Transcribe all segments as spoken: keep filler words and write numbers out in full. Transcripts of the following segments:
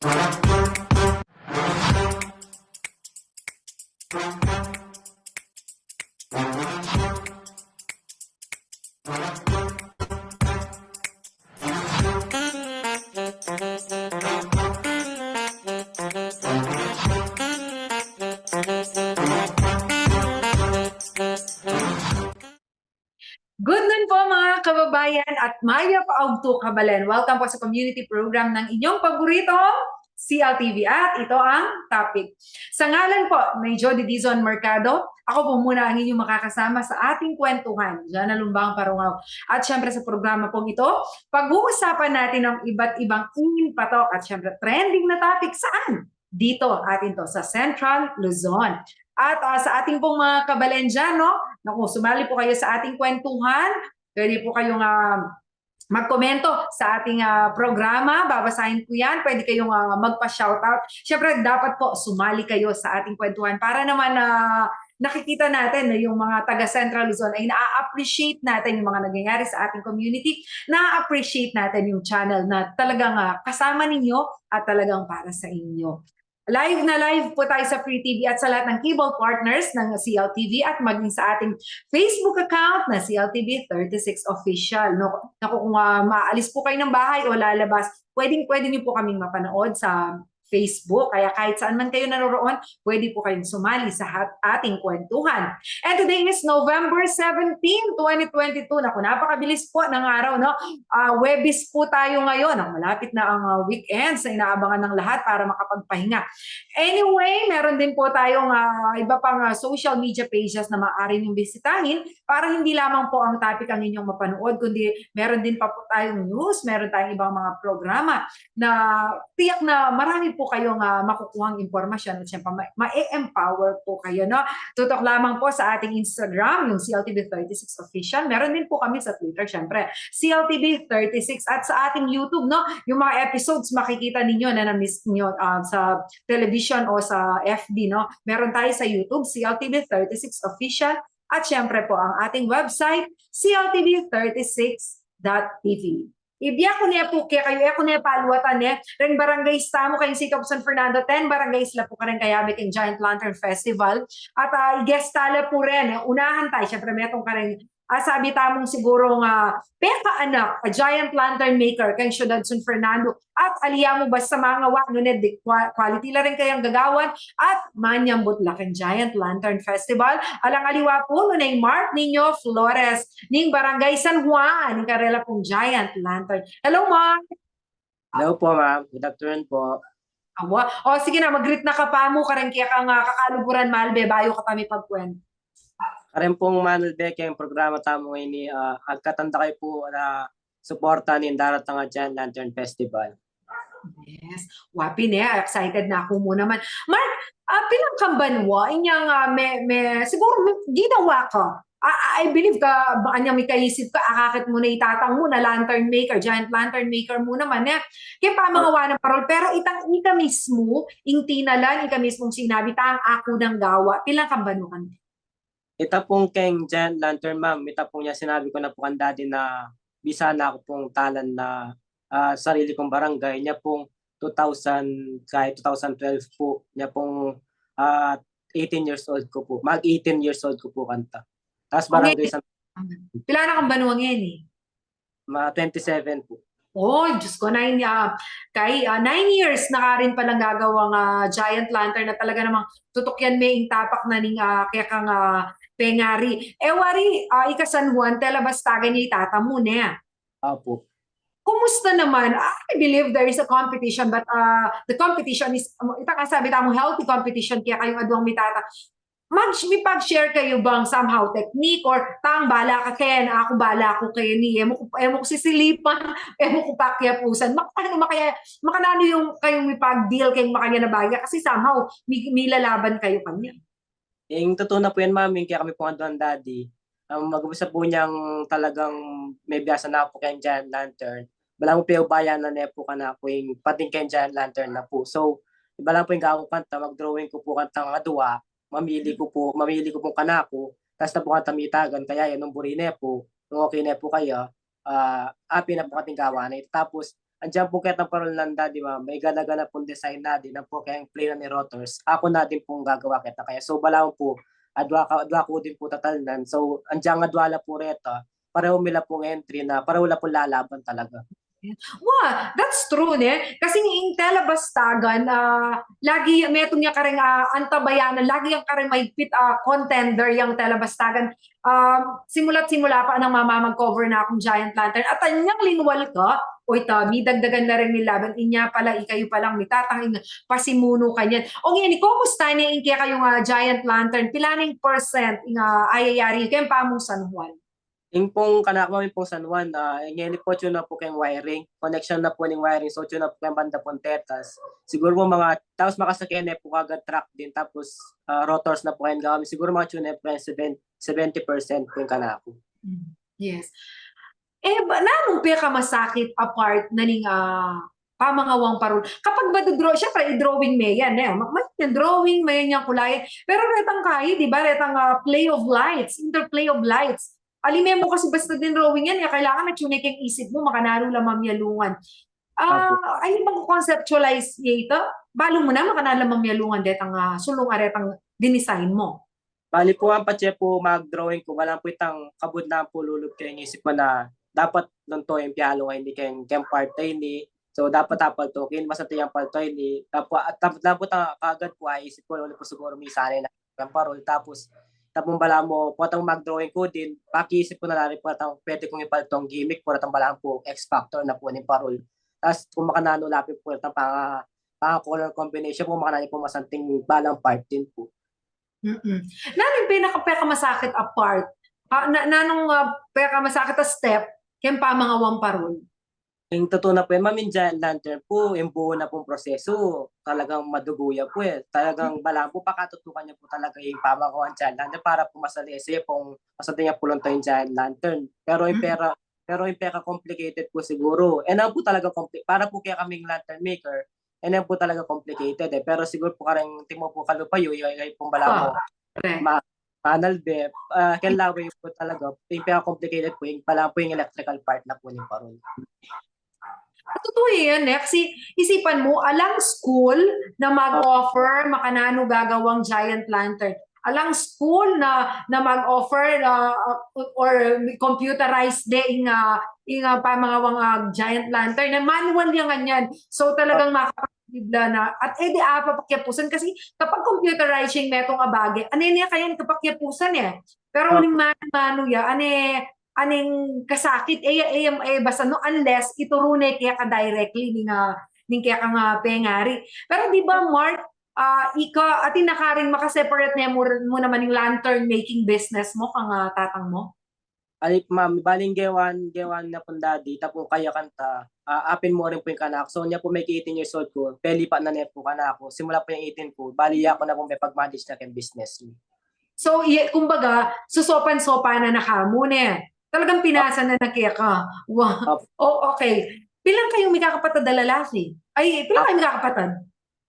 Good noon po, mga kababayan, at mayap a ugtu, kabalen. Welcome po sa community program ng inyong paboritong C L T V, at ito ang topic. Sa ngalan po ni Jody Dizon Mercado, ako po muna ang inyong makakasama sa ating kwentuhan, Jana Lumbang Parungaw. At syempre, sa programa pong ito, pag-uusapan natin ang iba't ibang in, patok at syempre trending na topic. Saan? Dito, atin to, sa Central Luzon. At ah, sa ating pong mga kabalen dyan, no? Naku, sumali po kayo sa ating kwentuhan. Pwede po kayong ah, magkomento sa ating ah, programa. Babasahin ko yan. Pwede kayong ah, magpa-shoutout. Siyempre, dapat po sumali kayo sa ating kwentuhan para naman na nakikita natin na yung mga taga Central Luzon ay na-appreciate natin yung mga nangyayari sa ating community, na-appreciate natin yung channel na talagang ah, kasama ninyo at talagang para sa inyo. Live na live po tayo sa Free T V at sa lahat ng cable partners ng C L T V at maging sa ating Facebook account na C L T V thirty-six Official. No? Naku, kung ah, maalis po kayo ng bahay o lalabas, pwedeng-pwede niyo po kaming mapanood sa Facebook. Kaya kahit saan man kayo naroroon, pwede po kayong sumali sa hat- ating kwentuhan. And today is November seventeen, twenty twenty-two. Naku, napakabilis po ng araw, no? Ah, Huwebes po tayo ngayon. Ang malapit na ang ah, weekends na inaabangan ng lahat para makapagpahinga. Anyway, meron din po tayong ah, iba pang ah, social media pages na maaari niyong bisitahin para hindi lamang po ang topic ang inyong mapanood, kundi meron din pa po tayong news, meron tayong ibang mga programa na tiyak na marami po kayong ah, makukuhang impormasyon at syempre ma- ma-empower po kayo, no? Tutok lamang po sa ating Instagram, yung C L T V thirty-six Official. Meron din po kami sa Twitter, syempre, C L T V thirty-six. At sa ating YouTube, no? Yung mga episodes, makikita ninyo na na-miss nyo ah, sa television o sa F B, no? Meron tayo sa YouTube, C L T V thirty-six Official. At syempre po, ang ating website, C L T V thirty-six dot T V. Ibie ku ne pu kekayu, e ku ne paluatan ne, reng barangays tamu keng City of San Fernando, ten barangays la pu kareng kayabe keng Giant Lantern Festival. At ah, i-guest ta la pu rin, unahan tayo, syempre, metung kareng, ah, sabi tamung sigurung ah, pekaanak a Giant Lantern Maker keng Syudad San Fernando. At ali ya mu basta mangawa, nune di qua- quality la rin kayang gagawan, at manyambut la keng Giant Lantern Festival. Alang aliwa pu, nune i Mark Nino Flores ning Barangay San Juan, ning karela pung Giant Lantern. Hello, Mark! Hello po, ma'am. Good afternoon po. Awa. O, sige na, mag-greet na ka pa mu kareng kekang ah, kakaluguran, malbe, bayu ka pa mipagkwent. Kareng pung malbe keng programa tamu ngeni, ah, agkatan da kayu pu na suporta ning daratang a Giant Lantern Festival. Yes. Wa pin e, excited na ku mu naman. Mark, ah, pilan kang banua inyang ah, me, me, siguru me, ginawa ka. Ah, ah, I believe ka, baka inyang mikaisip ka, akakit mu na i tatang mu na lantern maker, giant lantern maker mu naman e. Kaya pa mga wa na parol, pero itang ika mismu, ing tinalan, ika mismung sinabi, tang aku nang gawa, pilan kang banua kanita? Ita pung keng Giant Lantern, ma'am, ita pung inya sinabi ku na pu kang daddy na bisa na ku pung talan na, ah, sarili kung barangay, inya pung two thousand, kay two thousand twelve pu, inya pung, ah, eighteen years old ku pu. Mag eighteen years old ku pu kanta. Tas barangay San Pila na kang banua ngeni? Ma twenty-seven pu. Oh, Diyos ko, nine, ah, kay, ah, nine years na ka rin palang gagawang ah, Giant Lantern na talaga namang tutukian me ing tapak na ning ah, kekang ah, pengari. E wari, ah, ika San Juan, tela bastagan ya i tata mu, ne? Apo. Kumusta naman? Ah, I believe there is a competition, but ah, the competition is, um, ita ka sabi tamu, healthy competition, kaya kayung aduang mitata. Mag, mipag-share kayu bang somehow technique or tang bala ka ken, aku bala ku keni, e mu ku, e mu ku sisilipan, e mu ku pakiapusan. Mak-, ano, makaya, makananu yung kayung mipag-deal keng makanyan a bagay kasi somehow mi, milalaban kayu kanyan. Ing tutu na pu yan, ma'am, ing kaya kami pung aduang daddy. Ang mag-umpisa pu niyang talagang mebiasa na pu keng Giant Lantern. Balamu pin ubaya na ne pu kanaku ing pating keng Giant Lantern na pu. So, balamu pin gawan ku kanta, mag-drawing ku pu kantang adua, mamili ku pu, mamili ku pu kanaku, tas na pu kanta mitagan, kaya yan, nung buri ne pu, nung okay ne pu kaya, ah, api na pu kating gawa ne. Tapos, Andiyan pung ketang parol nanda, di ba? May gana-gana pung design na din, ang po kayang plane na ni rotors. Aku na din pung gagawa keta kaya. So, balamu pu, adwa ka, adwa ku din pu tatalnan. So, andiyan adwa la pu reta, parehu mi la pung entry na, parehu la pung lalaban talaga. Wa, that's true, ne? Kasi ing tela Bastagan, ah, lagi metung ya kareng, ah, antabayanan, lagi yang kareng maigpit, ah, contender yang tela Bastagan. Ah, simula't simula pa nang mama mag-cover na kung Giant Lantern. At anyang linwal ka, o ita, midagdagan la rin ni laban, inya pala, ikayu palang mitatang ing pasimunu kanyan. O ngeni, kumusta ne ing kekayung, ah, Giant Lantern? Pila ne ing percent ing, ah, ayayari keng pamung San Juan? Ing pung kanaku, ing pung San Juan, ah, ngeni pu, atyu na pu keng wiring, connection na pu ning wiring, so atyu na pu keng banda pung tetas. Siguru pu mga, tapos makasake ne pu kagad truck din, tapos, ah, rotors na pu keng gawa mi, siguru mga atyu na pu keng seven, seventy percent pu ing kanaku. Mm, yes. E, ba, nanung pekamasakit a part na ning, ah, pamangawang parol? Kapag madodraw, syempre, i-drawing me yan, e. Ma-, ma-, yan, drawing me yan, yang kulayan. Pero retang kayi, di ba, retang, ah, play of lights, interplay of lights. Ali me mu kasi basta din drawing yan, e, kailangan atyu ne keng isip mu, makananu la mamyalungan. Ah, apu, ali bang conceptualize ye ita? Balu mu na, makananu la mamyalungan detang, ah, sulung a retang dinisign mu? Bali pu, ampat ye pu mag-drawing ku, balamu pu itang kabud na pu lulub keng isip mu na dapat nung to ing pialung a ini keng, keng part a ini. So, dapat apalto keni, basta tiyang palto ini. Dapat, dapat, dapat ang kagad pu a isip ku, lulub pu siguru misan na keng parol. Tapos, tapung balamu, potang mag-drawing ku din, pakiisip ku na la rin potang pwede kung ipaltong gimmick, potang balamu pu X factor na pu ning parol. Tas kung makananu la pin potang panga, panga color combination, kung makananu pu masanting balang part din pu. Mm. Nanung pinaka, pekamasakit a part? Ah, na, nanung, ah, pekamasakit a step keng pamangawang parol? Ing tutu na pu, e, ma'am, ing Giant Lantern pu, ing buo na pung proseso, talagang madugu ya pu, e. Talagang balamu pu, pakatutukan ya pu talaga ing pamangawang Giant Lantern para pu masalese ya pung, masanting ya pu lang to ing Giant Lantern. Pero ing pera, pero ing peka-complicated pu siguru, e, na pu talaga compli-, para pu kekaming lantern maker, e, na pu talaga complicated, e. Pero siguru pu kareng timu pu kalupa yu, yu, yu pung balamu. Ah, correct. Ma-, panel beam, ah, kailangan pu talaga, ing peka-complicated pu, ing pala pu ing electrical part na pu ning parol. Tutu yan, e. Kasi isipan mu, alang school na mag-offer, makananu gagawang Giant Lantern. Alang school na, na mag-offer, ah, or computerized de ing, ah, ing, ah, pamangawang, ah, Giant Lantern. Na manual ya ngan yan. So talagang makaka- bibla na. At e de apa pakyapusan kasi kapag computerizing metung a bage, ane ne kayang kapakyapusan, e. Pero uling manu-manu ya, ane, aneng kasakit, e, e, e, basta no, unless ituru ne keka directly ning, ah, ning kekang pengari. Pero di ba, Mark, ah, ika, atin na karing maka-separate ne mu, mu naman ing lantern making business mu kang, ah, tatang mu? Ay, ma'am, bali ing gewan, gewan na pung dadi, tapung kayakan ta, ah, apin mu rin pu ing kanaku. So, inya pu may eighteen years old ku, pelipat na ne pu kanaku. Simula pu yang eighteen ku, bali aku na pu may pag-manage na keng business mi. So, i-, kumbaga, susopan-sopan na na kamu, ne? Talagang pinasa na na keka. Wow. Opo. Oh, okay. Pilan kayung mikakapatad a lalaki? Ay, pilan kayung mikakapatad?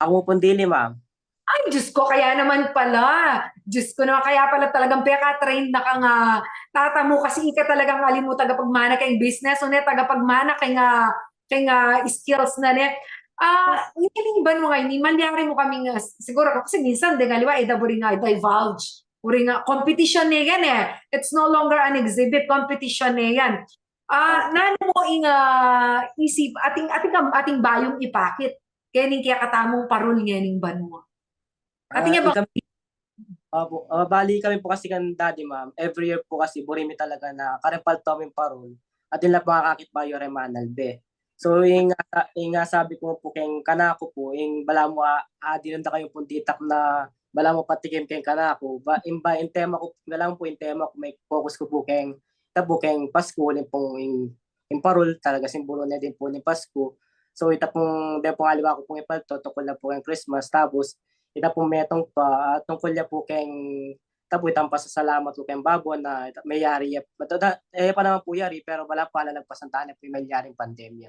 Aku pung dili, ma'am. Ay, Diyos ko, kaya naman pala. Diyos ko naman, kaya pala talagang peka-trained na kang, ah, tata mu kasi ika talagang ali mu tagapagmana keng business, o ne, tagapagmana keng, ah, keng, ah, skills na ne. Ah, ngeni ba nung ini, malyari mu kaming, ah, siguru kasi minsan deng aliwa, e da buri nga divulge. Buri nga competition ne yan, e. It's no longer an exhibit, competition ne yan. Ah, nanu mu ing, ah, isip, atin, atin kam-, atin bayung ipakit kening kekatamung parol ngening banua. Atin ya ba? Kami, opo, ah, bali kami pu kasi kang dadi, ma'am, every year pu kasi buri mi talaga na kareng palto ming parol, atin la pung akakit bayu reng manalbe. So, ing, ah, ing, ah, sabi ku pu keng kanaku pu, ing balamu, ah, ah, dinanda kayu pung ditak na balamu patikim keng kanaku. Ba, ing ba, ing tema ku, balamu pu ing tema ku, may focus ku pu keng, ita pu keng Pasku, uli pung ing, ing parol, talaga simbolo ne din pu ning Pasku. So, ita pung, de pung aliwa ku pung ipalto, tungkul na pu keng Christmas, tapos, ita pung metung pa, ah, tungkul ya pu keng, ita pu itang pasasalamat ku keng babo na, ita, meyari ya, mata-, da-, e pa naman pu yari, pero balamu pu ala lagpasan tana pu ing melyaring pandemya.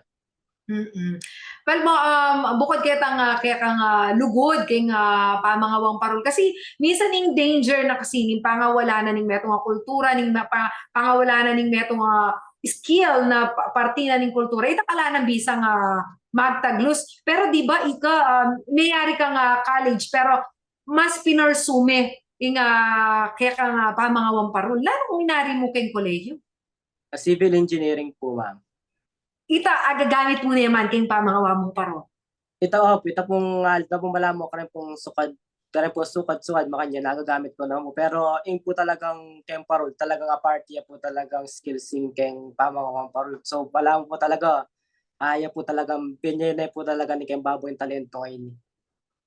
Mm. Well, mo, um, bukod ketang, ah, kekang, ah, lugud keng, ah, pamangawang parol. Kasi minsan ing danger na kasi ning pangawala na ning metung a kultura, ning ma-, pa-, pangawala na ning metung a, skill na pa-, parti na ning kultura. Ita ka la nang bisang, ah, magtaglus. Pero di ba, ika, ah, meyari kang, ah, college, pero mas pinursue me ing, ah, kekang, ah, pamangawang parol. Lalo kung inari mu keng kolehiyo. Ah, civil engineering po, ma'am. Ita, agagamit mu ne man keng pamangawang parol? Ita, opo, ita pong, ah, ita pong balamu, karin pong sukad, karin pong sukad-sukad, makanyan, nagagamit ku na mu. Pero ing po talagang keng parol, talagang aparte ya po talagang skills ing keng pamangawang parol. So, balamu po talaga, ah, ya po talagang pinili ne po talaga ning keng babo ing talento ngeni.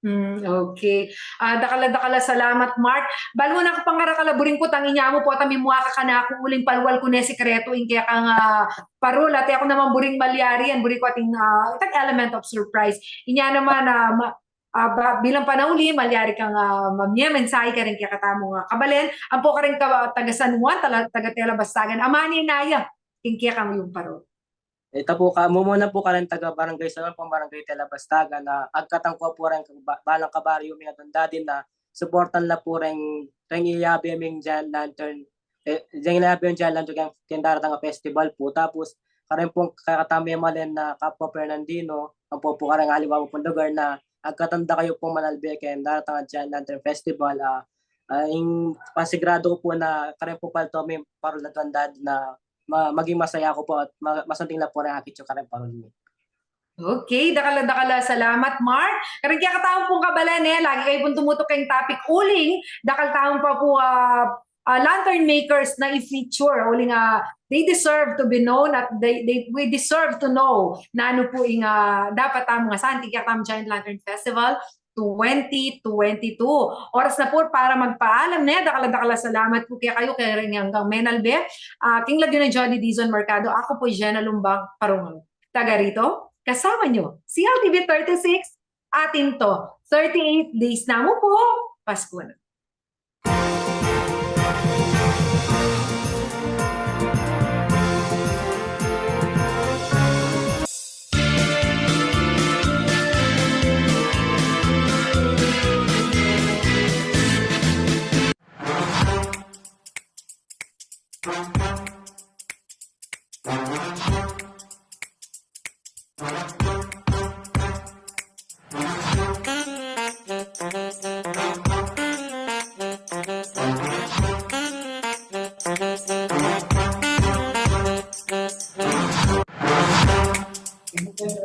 Hmm, okay. Ah, dakal a, dakal a salamat, Mark. Balu na ku pang karakal a buring kutang, inya mu pota mimua ka kanaku uling palual ku ne sikretu ing kekang, ah, parol. At e ku naman buring malyari yan, buring ku atin, ah, itang element of surprise. Inya naman, ah, ma-, ah, ba-, bilang panauli, malyari kang, ah, mamye mensahe karing kekatamung, ah, kabalen, ampo karing ka-, taga San Juan, tala-, taga Tela Bastagan, amanu na ya ing kekang iyung parol. Ita po ka, mumuna po karing taga Barangay San Juan, pang Barangay Tela Bastagan, na agkatan ku po reng ba-, balang kabaryu ming aduan dadin na suportan la po reng, reng iyabe ming giant lantern, eh, reng iyabe ming giant lantern keng, keng daratang a festival po. Tapos, karin pong kekatamu malen na kapwa Fernandino, ampo po karing aliwa pong lugar na agkatan da kayu pong manalbe keng daratang a giant lantern festival, ah, ah, ing pasiguradu ku po na karin pong palto ming parol aduan dadin na ma-, maging masaya ku po at ma-, masanting la po reng akit yu karing parol mi. Okay, dakal a, dakal a salamat, Mark. Karing kekatamu pung kabalen, e, lagi kayu pung tumutuk keng topic uling, dakal tamu pa pu, ah, ah, lantern makers na i-feature. Uling, ah, they deserve to be known at they, they, we deserve to know nanu pu ing, ah, dapat tamung asanting kekang Giant Lantern Festival twenty twenty-two. Oras na pu para magpaalam ne. Dakal a, dakal a salamat pu kekayu, keng menalbe. Ah, king lagyu nang Jody Dizon Mercado, aku pu i Jenna Lumbang Parungaw. Taga rito, kasama nyo, C L T V thirty-six, atin to, thirty-eight days na mu pu, Pasku na.